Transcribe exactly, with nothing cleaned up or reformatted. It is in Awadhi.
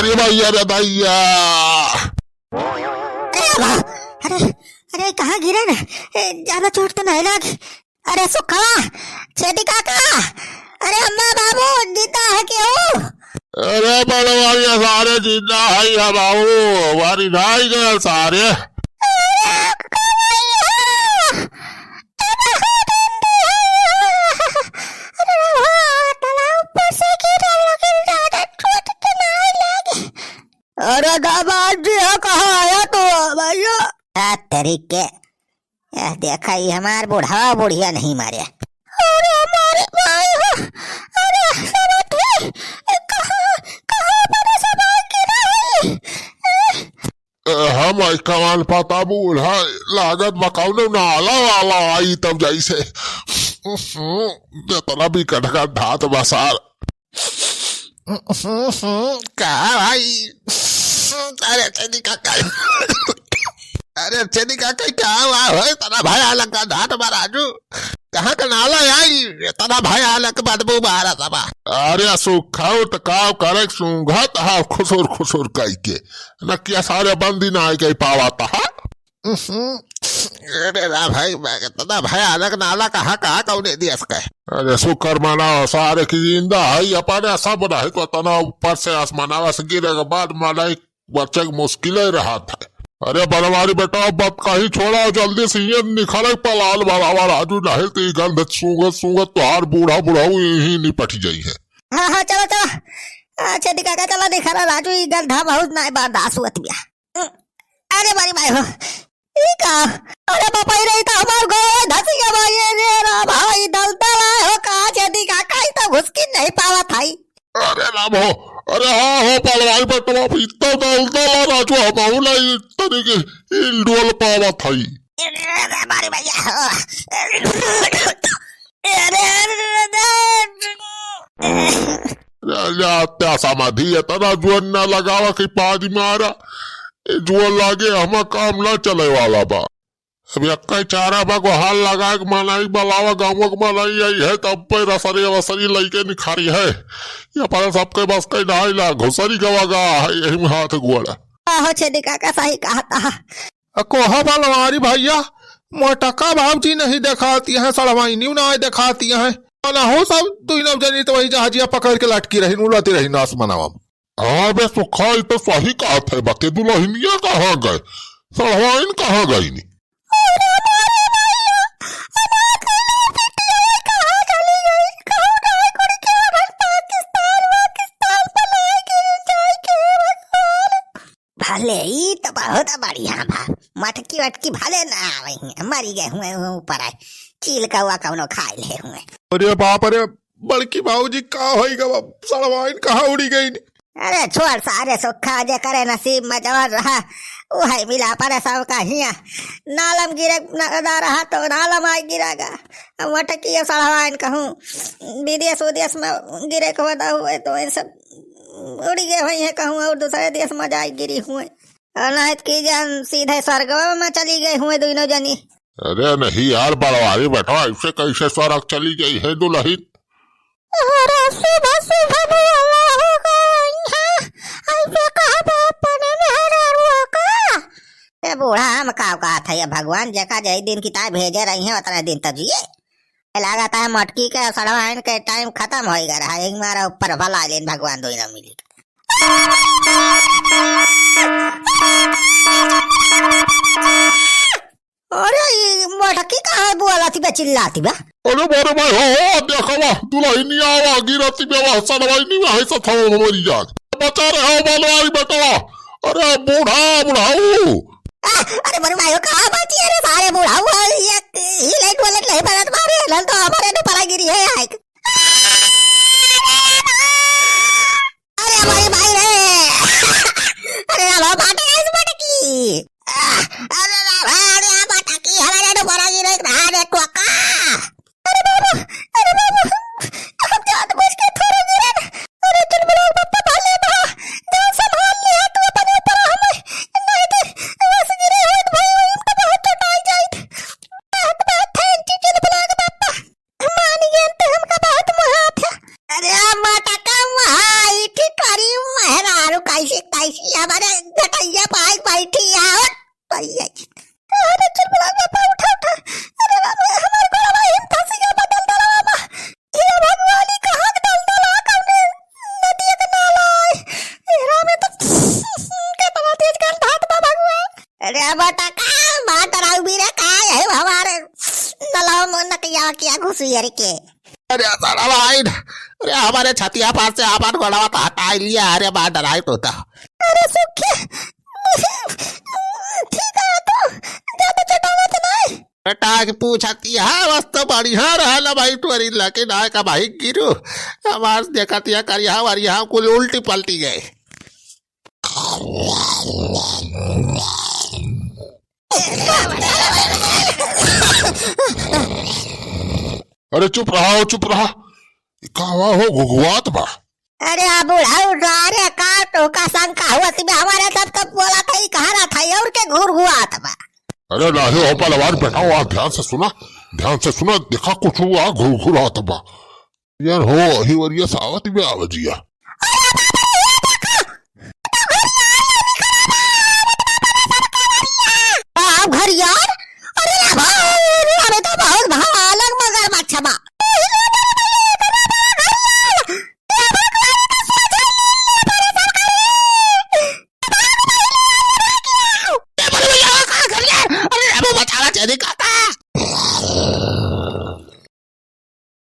ए भैया रे भैया। अरे बा-, अरे, अरे, कहाँ गिरे न? ए, ज्यादा चोट तो नहीं लाग? अरे सुखवा, छेदी काका, अरे अम्मा बाबू, जिंदा है केहू? अरे बड़वा, ये सारे जिंदा है या बाबू, हमारी नाई गए सारे। अरे कमैया, अरे हो डंडी है, अरे हो, तालाब पर से गिरे, लेकिन ज्यादा चोट तो नहीं लागे। अरे दामाद जी, ये कहाँ आया तू भैया? आ, तेरी के, यह देखा, ये हमार बुढ़वा बुढ़िया नहीं मारे। अरे हमारी माई हो, अरे समझी, कहाँ, कहाँ पर सब आके रही? ए, हम आई कमाल पता बूढ़ा, लागत बा कौनो नाला वाला आई तब जैसे। जितना भी कटका धात बसार। का भाई? अरे छेदी काका, अरे छेदी काका, का हुआ हो? इतना भयानक का धात बा राजू। कहाँ का नाला आई? इतना भयानक बदबू मारा था बा। अरे सुखाओ त का करे, सूंघत हा खुसुर खुसुर कई के। न क्या सारे बंदी ना आई कई पावा था। अरे ना भाई, मैं इतना भयानक नाला कहाँ, कहाँ कौने दियस के? अरे शुक्र मनाओ सारे की जिंदा है, अपने सब रहे तो इतना ऊपर से आसमानवा से गिरे के बाद मनाई बचे के मुश्किल ही रहा था। अरे बनवारी बेटा, अब बात कहीं छोड़ा, जल्दी से ये निखरे पलाल बराबर आजू, नहीं तो ये गंध सूंघत सूंघत तोहार बूढ़ा बुढ़ाऊ यहीं निपट जाई है। हाँ, हाँ, चलो, चलो। अच्छा, दिखा के चलो, दिखा रहा राजू, ये गंधा बहुत ना बर्दाश्त हुआ तिया। अरे बारी भाई हो, ई का? अरे बपई रही तो हमार गोड़ धसी गवा, ये रे रा भाई, दलदल आए हो का, छेदी काका, ई तो घुसकी नहीं पावत हई। अरे राम हो, अरे हाँ हो, पलवाई पर तो अब इतना दलदल आ रहा जो हम ना इस तरीके इन डोल पावत हई। अरे बारी भैया हो। अरे, अरे, अरे, अरे। राजा, त्या समाधि इतना जोर ना लगावा कि पाद मारा। ए जोर लागे, हमा काम ना चले वाला बा। अब यक्का चारा बा, गोहार लगा के मनाई, बलावा गाँव के मनाई आई है, तब पे रसरी वसरी लइके निखारी है। ये पर सबके बस के नाई ला, घुसरी गवा गा है, यही में हाथ गोड़। आहो छेदी काका सही कहत हा। अ कोहा बलवारी भैया, मोटका बाबूजी नहीं देखाती हैं, सड़वाइनी नहीं देखाती हैं। अनहु सब दुइनौ जनी तो वही जहाजिया पकड़ के लटकी रही, उड़ती रही आसमानवा में। हाँ बे सुखा, ई तो सही कहत है, बाकी दुलहिनिया कहाँ गए, सड़वाइन कहाँ गई नी? अरे बाप रे भैया, हमार दुलहिन बिटिया कहाँ चली गई? कहूँ नहीं कुड़ी के हमर पाकिस्तान, वाकिस्तान बनाए के जाए के भगवान। भले ई तो बहुत बढ़िया बा, मटकी वटकी भले ना आवे हैं, मरी गए हुए, हुए ऊपर आए, चील कौआ कौनो खाए ले हुए। अरे बाप रे, बड़की बाबूजी का होई गवा, सड़वाइन कहाँ उड़ी गई नी? अरे छोड़ सारे सुखा, जे करे नसीब में जवन रहा, उहे मिला पड़े सबका हिया। नालम गिरे न, ना रहा तो नालम आए गिरेगा। अब मटकी ये सड़वाइन कहूँ, विदेश उदेश में गिरे के होता हुए तो इन सब उड़ी गए हुए हैं कहूँ और दूसरे देश में जाए गिरी हुए। और नहीं तो की जान सीधे स्वर्गवा में चली गई हुए दोनों जनी। अरे नहीं यार, बड़वारी बेटा, ऐसे कैसे स्वर्ग चली गई है दुलहिन? अरे सुबह सुबह में अल्लाह हो गई है, ऐसे कहा बाप ने मेहरारुआ का? ए बूढ़ा, हम का कहत है, ये भगवान जेका जय दिन किताब भेजे रही हैं, उतने दिन तो जिए। ए लागत है मटकी के सड़वाइन के टाइम खतम होई गया रहा, एक मारा ऊपर भला लेन भगवान दोनों मिली। अरे, ई मटकी काहे बोलत बा, चिल्लात बा? अरे बारे भाई, हो, हो, देखवा, दुलहिनिया आवा, गिरती बा, सड़वाइनी में है, सथवा मरी जात। बचा रहे हो, बालवारी बेटवा। अरे बूढ़ा, बुढ़ाऊ। आ, अरे बारे भाई, हो, कहाँ बची? अरे सारे बुढ़ाऊ, ये हिले डोलत नहीं बनत बारे, नल तो हमारे ने परा गिरी है, आइक। अरे हमारी माई रे। अरे राम, बाटे इस मटकी। अरे राम, अरे मटकी, हमारे तो बड़ा गिरे, अरे टोका। अरे बाबा, अरे बाबा, हम जान बूझ के थोड़ा गिरे। अरे चुलबुला पप्पा भले बा, जान संभाल ले तू अपने ऊपर हमें। नहीं तो बस गिरे होत भाई, हम तो बहुत चटाई जाइत। या क्या घुसियर के? अरे साला भाई, अरे हमारे छतिया पास से आपन गोड़वा तो हटाई लिया, अरे बात डराई तो था। अरे सुखे, ठीक है तो, ज्यादा चटावत नहीं। बेटा के पूछती है, बस तो बढ़िया रहला भाई, तोरी लकी ना का भाई गिरू। हमार देखत या करिया वरिया कुल उल्टी पलटी गए। अरे चुप रहा हो, चुप रहा। ई का हुआ हो, घुघुआत बा? अरे आ बुढ़ऊ ना रे, का तोहका शंका हुआ ती हमारे साथ कब बोला था, ई कहाँ रहा था, ये और के घुरघुआत बा? अरे नाही हो पहलवान, बैठा हुआ, ध्यान से सुना, ध्यान से सुना, देखा कुछ हुआ, घुरघुरात बा। यार हो, ही वरिया सावत में आवा जिया।